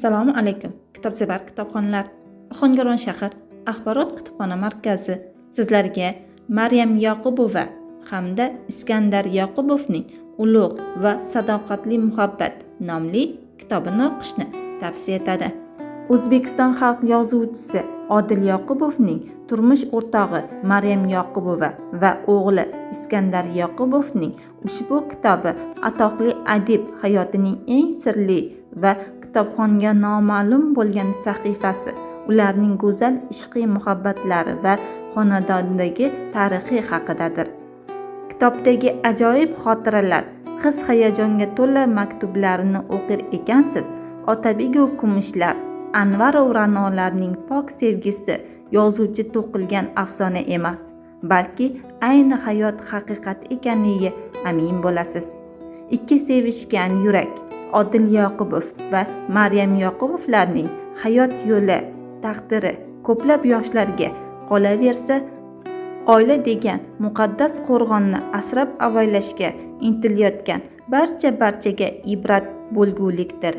Assalomu alaykum, kitobsevar kitobxonlar. Ohangaron shahar axborot kutubxona markazi sizlarga Maryam Yoqubova hamda Iskandar Yoqubovning "Ulug' va sadoqatli muhabbat" nomli kitobini o'qishni tavsiya etadi. O'zbekiston xalq yozuvchisi Odil Yoqubovning turmush o'rtog'i Maryam Yoqubova va o'g'li Iskandar Yoqubovning ushbu kitobi atoqli adib hayotining eng sirli va kitobxonga noma'lum bo'lgan sahifasi, ularning go'zal ishqiy muhabbatlari va xonadondagi tarixi haqidadir. Kitobdagi ajoyib xotiralar, his hayajonga to'la maktublarni o'qir ekansiz, Otabigu Kumushlar, Anvaru Ra'nolarning pok sevgisi yozuvchi to'qilgan afsona emas, balki ayni hayot haqiqati ekanligiga amin bo'lasiz. Ikki sevishgan yurak, Odil Yoqubov va Maryam Yoqubovlarning hayot yo'li, taqdiri ko'plab yoshlarga, qolaversa, oila degan muqaddas qo'rg'onni asrab avaylashga intilayotgan barcha barchaga ibrat bo'lgulikdir.